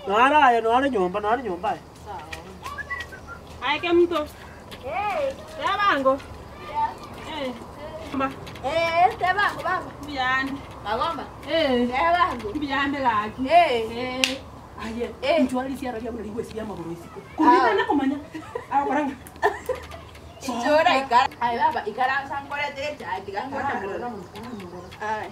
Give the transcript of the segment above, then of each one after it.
Nare aye nare nyomba nare nyomba aye. Aye Kemunto. Tebango. Eh, tebango baba. Mbuyande. Magomba. Eh. Tebango. Mbuyande gaki. Eh. Aye. Eh. Inchwari risiara ria buna rigwesiria amagoro isiko. Korina nakomanya. Akoranga. Inchora ikara. Aye baba, ikaransa nkorete echae tiga nkote mororo. Aye.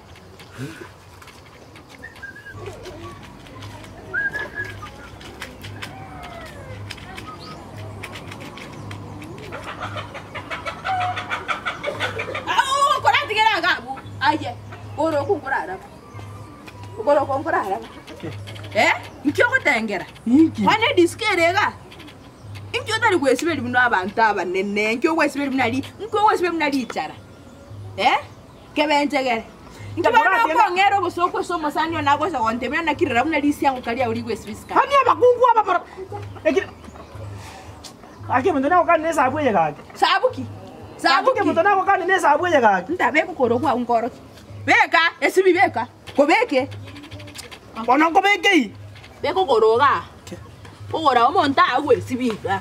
Au, koratigera ngabu. Aye. Oro kunkorara. Oro kunkorara. Eh? Nkio gotengera. Inki? Kwane disco ere iga. Inki otari gwesiberi buna abanto abanene, inki ogwesiberi buna ri, inki ogwesiberi buna richara. Eh? Kebenchegere. Inki bono okong'era obosooku ase omosani one agocha gontebia naki rora buna risiango karia ori gwesibisika. Ani abakungu aba bara. Ekiri. Gaki omonto nagokani na esabu eye gaki. Sabuki. Gaki Sabuki. omonto nagokani na esabu eye gaki. Ntabeka okoro kwao nkoroki. Beka, esibi beka. Kobeke. Bono nkobeke ii. Beka okoro igaa. Ogora omonto agwesibi iga.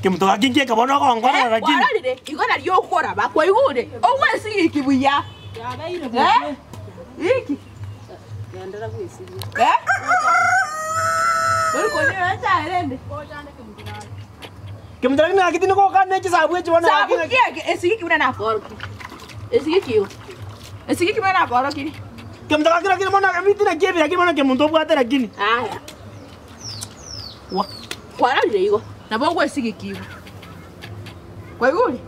Kemonto gaki nkieke bono ogonkorera lakini. Kwarorire, igo nario okoraba, kwaigure? Ogwesigi buya. Yabeire Eh? bobe. Iki. Gendera gwesibia. Eh? Ori konywa echae rende. Kemonto lakini gaki tinigokani na echisabu echi bono Sabu gaki. kieke esigi buna nakoroki. Esigi kiyo. Esigi buna nakoroki. Kemonto gaki lakini bono ebinto naki ebi lakini bono kemonto obwate lakini. Aya. Wa. Kwarorire igo. Nabo ogwesigi kigo. Kwaigure?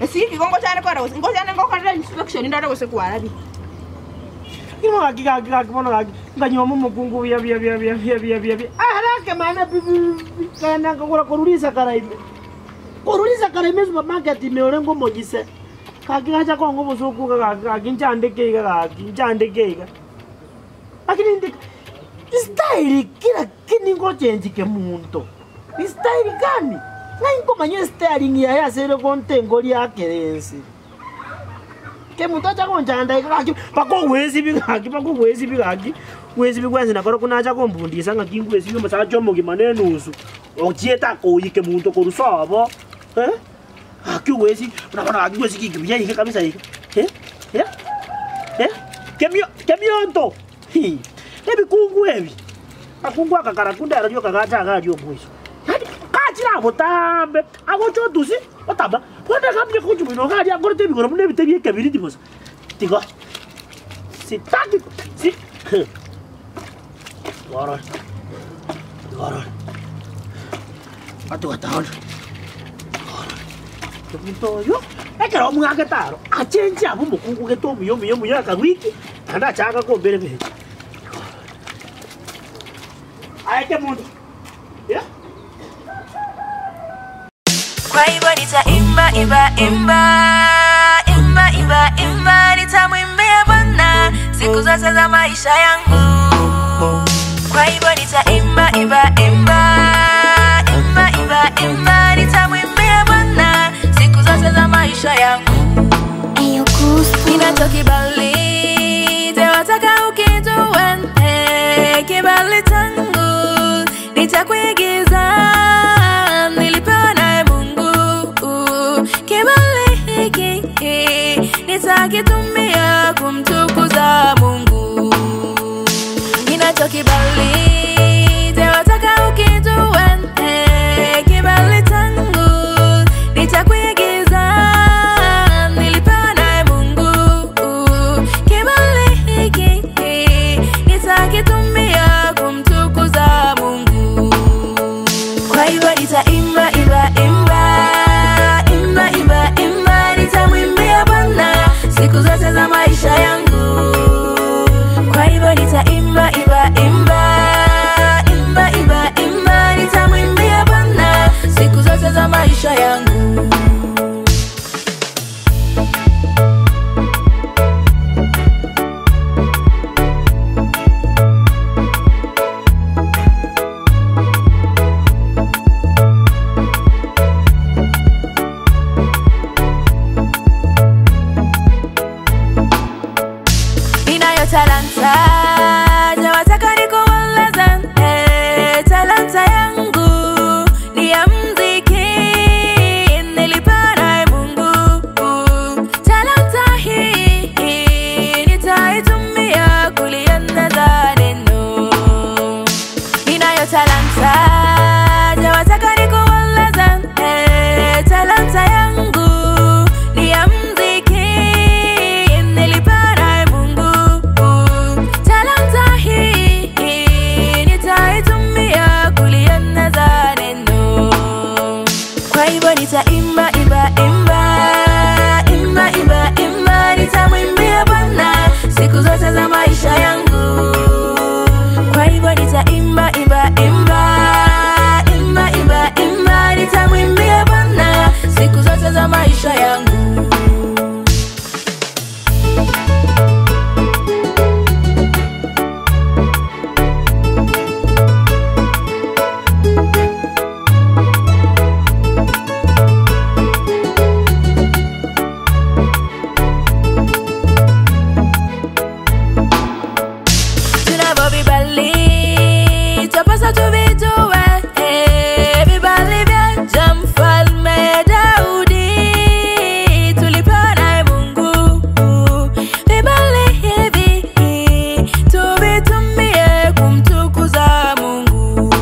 Esigi kigo ngochane kora gose ngochane ngokorera inspection ndore gose kwarabire. Lakini bono gaki gaki gaki bono gaki. Nkanywa omokungu buya buya buya buya buya buya buya buya. Arake mana bibi kana nkagura korurisa karaime. Korurisa karaime supermarket ime orengo omogise. Gaki gacha konga obosoku iga gaki gaki nchandeke iga gaki nchandeke iga. Lakini ndi style kila kini ngochenji kemunto. Style gani? Ng'ai nkomanya styling yaye ase ere gontengo riakere ense. Kemunto acha gonchanda iga gaki mpaka ogwesibi gaki mpaka ogwesibi gaki gwesibi gwensi nakorokwo nacha kombundisa ng'aki ngwesibi omosacha omogima na enusu ochiete akoyia kemunto korwa sobo eh, gaki ogwesibi buna bono gaki gwesigi buya iga kabisa iga eh, eh, eh, kemio kemionto hi, ebikungu ebi, akungu aka karaku ndero rioka gacha iga aria omweso, yaani kachire botambe agocha otusi otama bono ekambia kochumina iga aria akorete ebigoro buna ebite bia ekebiriti bosa, tiga sitaki si tiga orore tiga orore watu wataona tiga orore omonto oyo ekero omwakete aro achenche abwo omokungu gete omuya omuya omuya akawiki naende achaka kombera ebirecha tiga orore aye kemonto eh. Kwa hivyo nitaimba imba imba imba imba imba, nitamwimbia Bwana siku zote za maisha yangu. Kwa hivyo nitaimba imba imba imba imba imba, nitamwimbia Bwana siku zote za maisha yangu. Ninacho kibali, je, wataka ukijue? Kibali changu ni cha kuigiza, nilipewa naye Mungu. Kibali hiki nitakitumia kumtukuza Mungu. Ninacho kibali, je, wataka ukijue? Kibali changu ni cha kuigiza, nilipewa naye Mungu. Kibali hiki nitakitumia kumtukuza Mungu. Kwa hivyo nitaimba imba imba imba imba imba, nitamwimbia Bwana siku zote za maisha yangu. Kwa hivyo nitaimba imba imba imba imba imba, nitamwimbia Bwana siku zote za maisha yangu. nitaimba imba imba imba imba imba, nitamwimbia Bwana siku zote za maisha yangu. Kwa hivyo nitaimba imba imba imba imba imba, nitamwimbia Bwana siku zote za maisha yangu. Tunavyo vibali twapaswa tuvijue, eh, vibali vya mfalme Daudi tulipewa naye Mungu. Vibali hivi tuvitumie kumtukuza Mungu.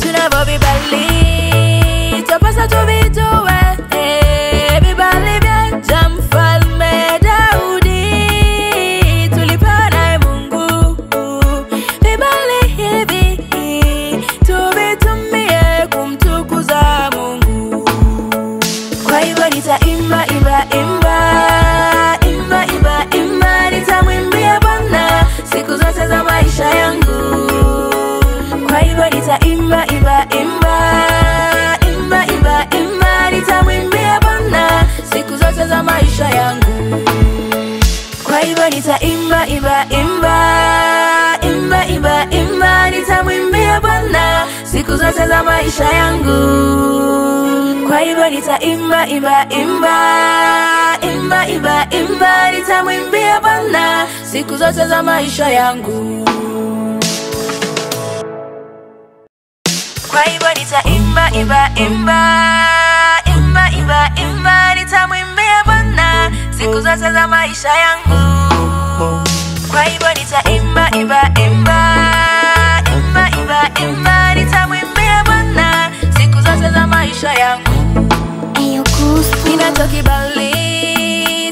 Tunavyo vibali twapaswa tuvijue, eh, vibali vya mfalme Daudi tulipewa naye Mungu. Vibali hivi tuvitumie kumtukuza Mungu. Kwa hivyo nitaimba imba imba imba imba imba, nitamwimbia Bwana siku zote za maisha yangu. Kwa hivyo nitaimba imba imba imba imba imba, nitamwimbia Bwana siku zote za maisha yangu. Kwa hivyo nitaimba imba imba imba imba imba, nitamwimbia Bwana siku zote za maisha yangu. Kwa hivyo nitaimba imba imba imba imba imba, nitamwimbia Bwana siku zote za maisha yangu. Kwa hivyo nitaimba imba imba imba imba imba, nitamwimbia Bwana siku zote za maisha yangu. Kwa hivyo nitaimba imba imba imba imba imba, nitamwimbia Bwana siku zote za maisha yangu. Ninachokibali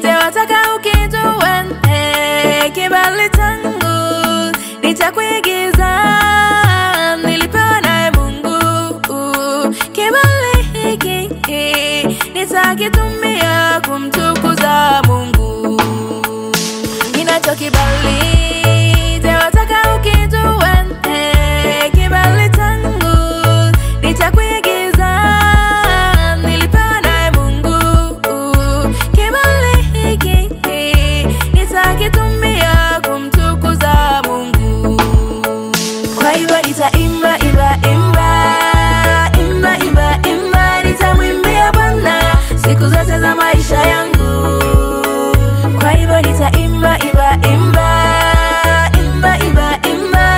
tewataka ukijue, eh, kibali changu ni cha kuigiza, nilipewa naye Mungu. Kibali hiki nitakitumia kumtukuza Mungu. Ninachokibali tewataka ukijue, eh, kibali changu ni cha kuigiza, nilipewa naye Mungu. Kibali hiki nitakitumia kumtukuza Mungu. Kwa hivyo nitaimba imba imba imba imba imba, nitamwimbia Bwana siku zote za maisha yangu. Kwa hivyo nitaimba imba imba imba imba imba,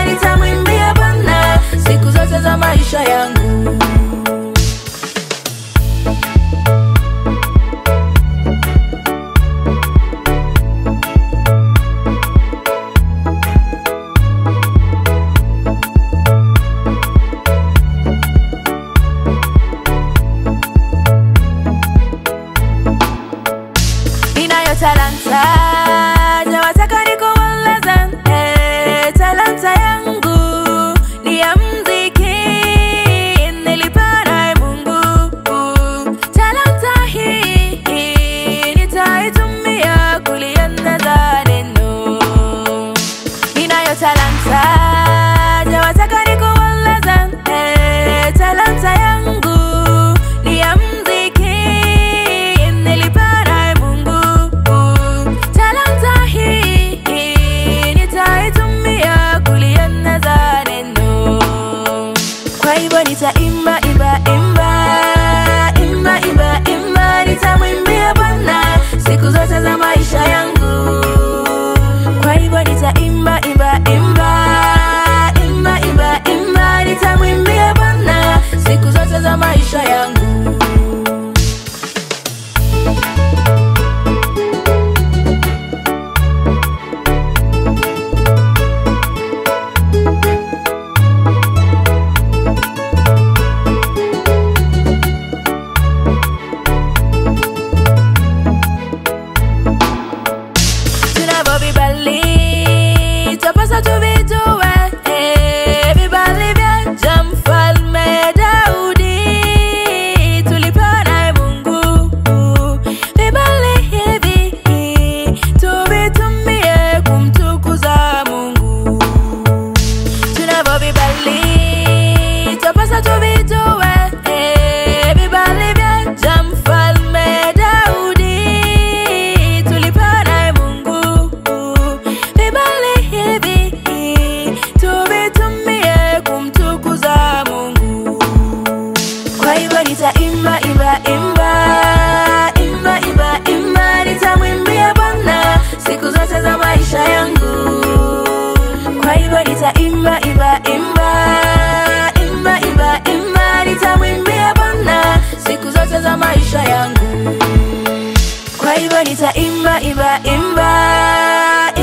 imba, imba,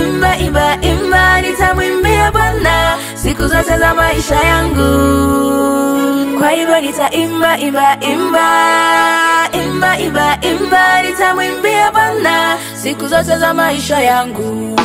imba, imba, imba, nitamwimbia Bwana siku zote za maisha yangu. Kwa hivyo nitaimba, imba, imba, imba, imba, imba, nitamwimbia Bwana siku zote za maisha yangu.